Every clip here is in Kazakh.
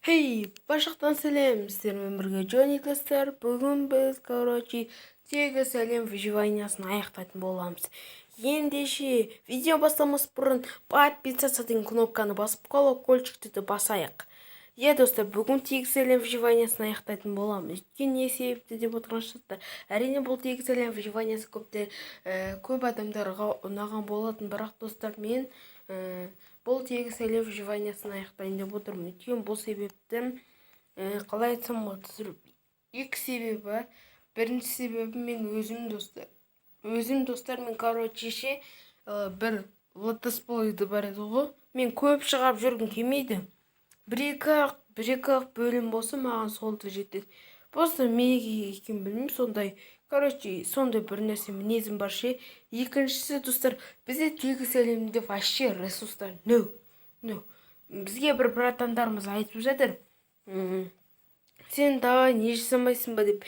Хей, баршаңызға сәлем! Сіздермен бірге Джонни, достар. Бүгін біз, короче, тегі сәлем выживаниясын аяқтайтын боламыз. Ендеше, видео бастамас бұрын подписаться деген кнопканы басып, колокольчикті де басайық. Иә, достар, бүгін тегі сәлем выживаниясын аяқтайтын боламыз. Өйткені не себепті деп отырған шығарсыздар. Әрине, бұл тегі сәлем выживаниясы көпте, көп адамдарға ұнаған болатын, бірақ, достар, мен бұл тегі сәлем выживаниясын аяқтайын деп отырмын. Өйткені бұл себепті, қалай айтсам болады, екі себебі бар. Бірінші себебі мен өзім, достар, өзім, достар, мен, короче, ше, бір летсплейді бар еді ғой, мен көп шығарып жүргім келмейді. Бір екі ақ бөлім болса, маған сол да жетеді. Просто неге екенін білмеймін, сондай, короче, сондай бір нәрсе, мінезім бар ше. Екіншісі, достар, бізде тегі сәлемде вообще ресурстар нөл, нөл. Бізге бір братандарымыз айтып жатыр: «Сен давай не жасамайсың ба?» – деп.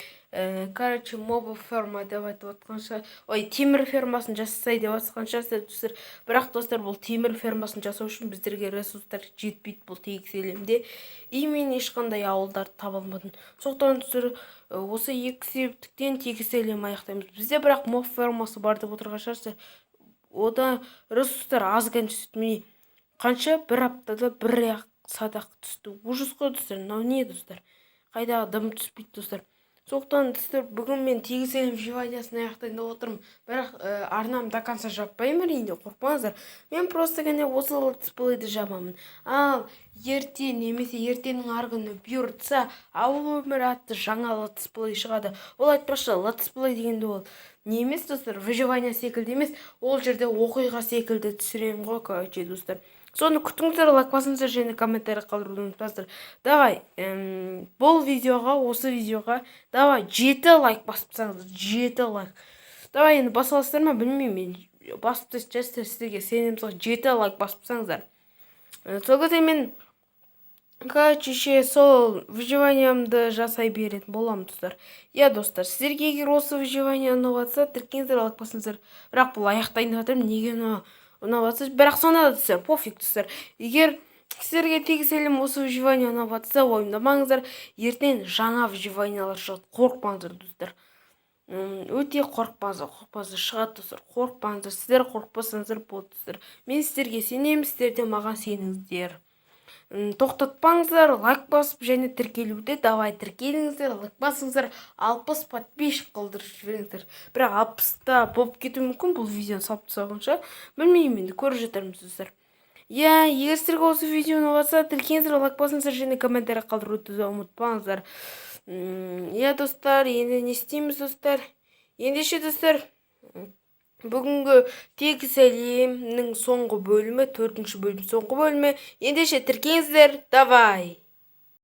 Короче, моба ферма деп айтып жатқан шығар, ой, темір фермасын жасай деп жатқан шығарсыздар, достар. Бірақ, достар, бұл темір фермасын жасау үшін біздерге ресурстар жетпейді бұл тегіс әлемде, и мен ешқандай ауылдарды таба алмадым. Сондықтан, достар, осы екі себептіктен тегіс әлем аяқтаймыз. Бізде бірақ моб фермасы бар деп отырған шығарсыздар. Ода ресурстар аз түседі. Міне, қанша, бір аптада бір ақ садақ түсті. Ужас қой, достар. Мынау не, достар? Қайдағы дым түспейді, достар. Сондықтан, достар, бүгін мен тегіс әлем выживаниясын аяқтайын деп отырмын. Бірақ арнам до конца жаппаймын, әрине, қорықпаңыздар. Мен просто ғана осы летсплейді жабамын. Ал ертең немесе ертеңнің арғы күні, бұйыртса, ауыл өмірі атты жаңа летсплей шығады. Ол, айтпақшы, летсплей дегенде ол не емес, достар, выживание секілді емес, ол жерде оқиға секілді түсіремін ғой. Короче, достар, соны күтіңіздер. Лайк басыңыздар және комментарий қалдыруды ұмытпаңыздар. Давай, бұл видеоға, осы видеоға давай жеті лайк басып тастаңыздар. 7 лайк, давай. Енді баса аласыздар ма, білмеймін мен. Басып тастайсыздар, сіздерге сенеміз ғой. 7 лайк басып тастаңыздар. Сол кезде мен, короче, ше, сол выживаниямды жасай беретін боламын, достар. Иә, достар, сіздерге егер осы выживание ұнап жатса, тіркеліңіздер, лайк басыңыздар. Бірақ бұл аяқтайын деп жатырмын, неге ұнап жатса, бірақ сонда да, достар, пофиг. Достар, егер сіздерге тегіс әлем осы выживание ұнап жатса, уайымдамаңыздар, ертең жаңа выживаниялар шығады. Қорықпаңыздар, достар, өте қорықпаңыздар, қорықпаңыздар, шығады, достар, қорықпаңыздар. Сіздер қорықпасаңыздар болды, достар. Мен сіздерге сенемін, сіздер де маған сеніңіздер. Тоқтатпаңыздар лайк басып және тіркелуді. Давай, тіркеліңіздер, лайк басыңыздар, 60 подписчик қылдырып жіберіңіздер. Бірақ 60-та болып кетуі мүмкін бұл видеоны салып тастағанша, білмеймін, енді көріп жатармыз, достар. Иә, егер сіздерге осы видео ұнап жатса, тіркеліңіздер, лайк басыңыздар және комментарий қалдыруды да ұмытпаңыздар. Иә, достар, енді не істейміз, достар? Ендеше, достар, бүгінгі тегіс әлемнің соңғы бөлімі, төртінші бөлім, соңғы бөлімі. Ендеше, тіркеліңіздер, давай.